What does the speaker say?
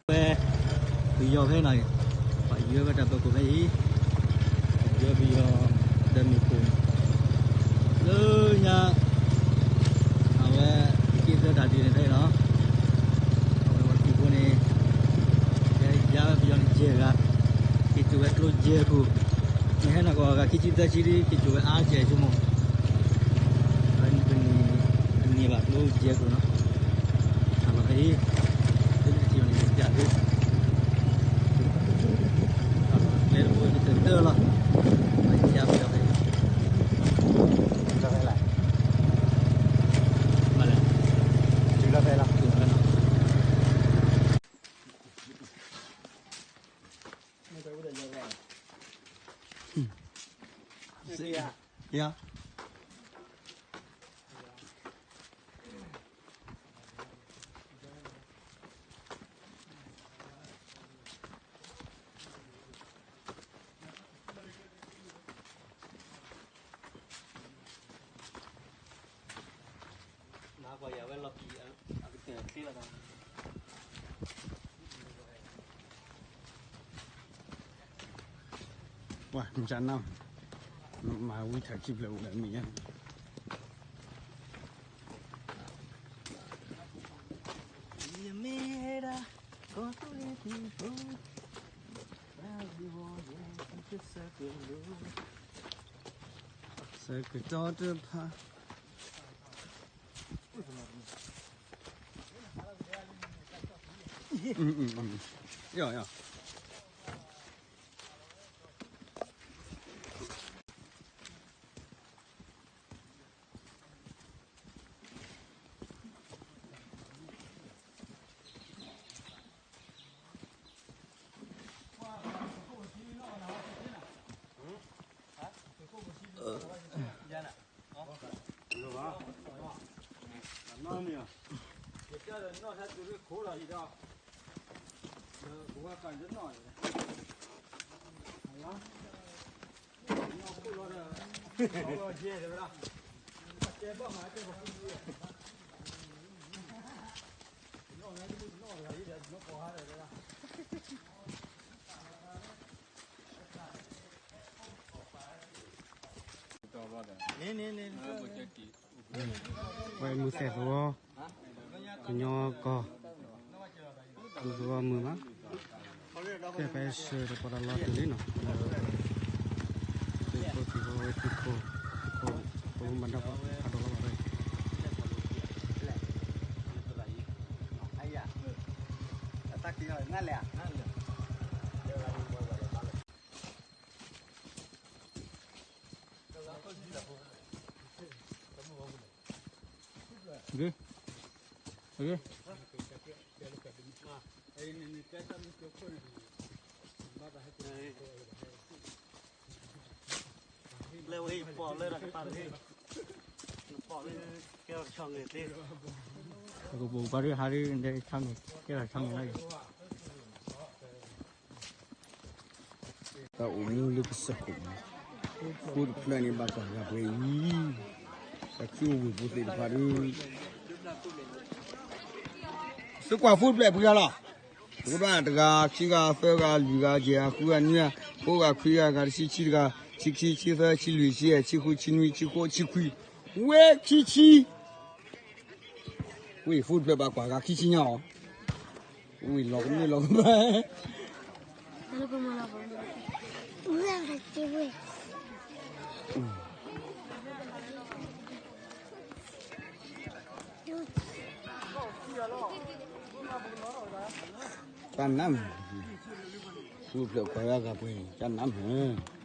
ဝဲ ပယီၤဖဲနီၤ, ပယီၤဝဲတၢ်ပၢၤခိၣ်ဖဲအံၤ, ပယီၤ ပယီၤ တမ့ၢ်ခိၣ်, လၢညါ အဝဲ က့သၢတၢ်ဒ်န့ၣ်ဖဲအံၤလီၤ, အဝဲဝဲထံဖိန့ၣ် ကယါဝဲပယီၤန့ၣ်ယဲၢ်ဂၤ, က့ၤစိာ်ဝဲကျိယဲၢ်ခိၣ်, မ့ၢ်ဟဲနီၢ်ကီၢ်ဂၤခံဆံသၢဆံဒ် က့ၤစိာ်ဝဲအါကဲဆိကမိၣ် ပန့ၢ်ဘၣ်ကျိယဲၢ်ခိၣ်နီၤ, အလီၤဖဲအံၤ, လၢန့ၣ်ထံၣ်န့ၣ် ကစၢ်ဖဲ ကျဲတဘိကတၢၢ်လီၤ, မ့ၢ်ကစၢ်ဖဲအံၤ, လီၤဖဲလဲၣ်, လီၤဖဲလဲၣ်, လီၤဖဲလဲၣ်. Yeah. နကွၢ်ယၤဝဲလီၤပံၤ အကတၢၢ်ချ့လီၤဒီး ပှၤ နကနၣ်, နမၤဝံထးခံဖျၢၣ်အိၣ်ဒီးမ့ၢ်ညါ, ယမ့ၢ်ဒၣ် ကီၢ်သူလ့ၤသုးဖိ, တၢ်ဂ့ၢ်ဝီယဲၢ် ကစၢၢ်ကလိၤ, ဆၢကတီၢ်တဖၣ် ဝဲမုၢ်သဲၣ်သဝီ, ကညီကီၢ်, မုၢ်သဝီမုၢ်မး, ဖဲဖဲဆၢတပှၤတၢ်လီၤတုၤလံနီၤ, သုးဖိသံၣ်ဖိဝဲသံၣ်ဖိ, သံၣ်ဖိ, ဖိမၤဒၣ်ပှၤဖးဒိၣ်လီၤဘၣ်ဝဲ လၢဝဲအံၤပီၣ်လၢတၢ်ကပၤတဂ့ၤ, ပီၣ်လၢကဲထီၣ်တဆီၣ်န့ၣ်သ့, ပကပိာ်ပှၤဒုးဟးဒုး ဒဲဆီၣ်န့ၣ် ကဲထီၣ်ဆီၣ်န့ၣ်လီၤအံၤ. တၢ်အိၣ်မူလၢကစၢၢ်ခိၣ်, ဖိတဖျၢၣ်န့ၣ်ဘၣ်ကွၢ်ဂၤပှဲၤအံၤ, တၢ်ခံအိၣ်ဝ့ၢ်ဖိသ့ၣ်တဖၣ်ဒုး, သုကွၢ်ဖိတဖျၢၣ်ပှဲၤဂၤလီၤ, ဖိဒၣ်တဂၤ ခံဂၤ သၢဂၤ လွံၢ်ဂၤ ယဲၢ်ဂၤ ဃုဂၤနွံဂၤ ဃိးဂၤ ခွံဂၤ ဂၤတဆံ ဆံတဂၤ ဆံခံ ဆံသၢ ဆံလွံၢ် ဆံယဲၢ် ဆံဃု ဆံနွံ ဆံဃိး ဆံခွံ, ဝဲခံဆံ ဝ့ၢ်ဖိတဖျၢၣ်ဘၣ်ကွၢ်ဂၤ ခံဆံညါအီၤ, ဝ့ၢ်လီၤကမၢလီၤကမၢ, တၢ်နါမုၢ်, ဖိတဖျၢၣ်ကွၢ်ဂၤဂၤပှဲၤ တၢ်နါမုၢ်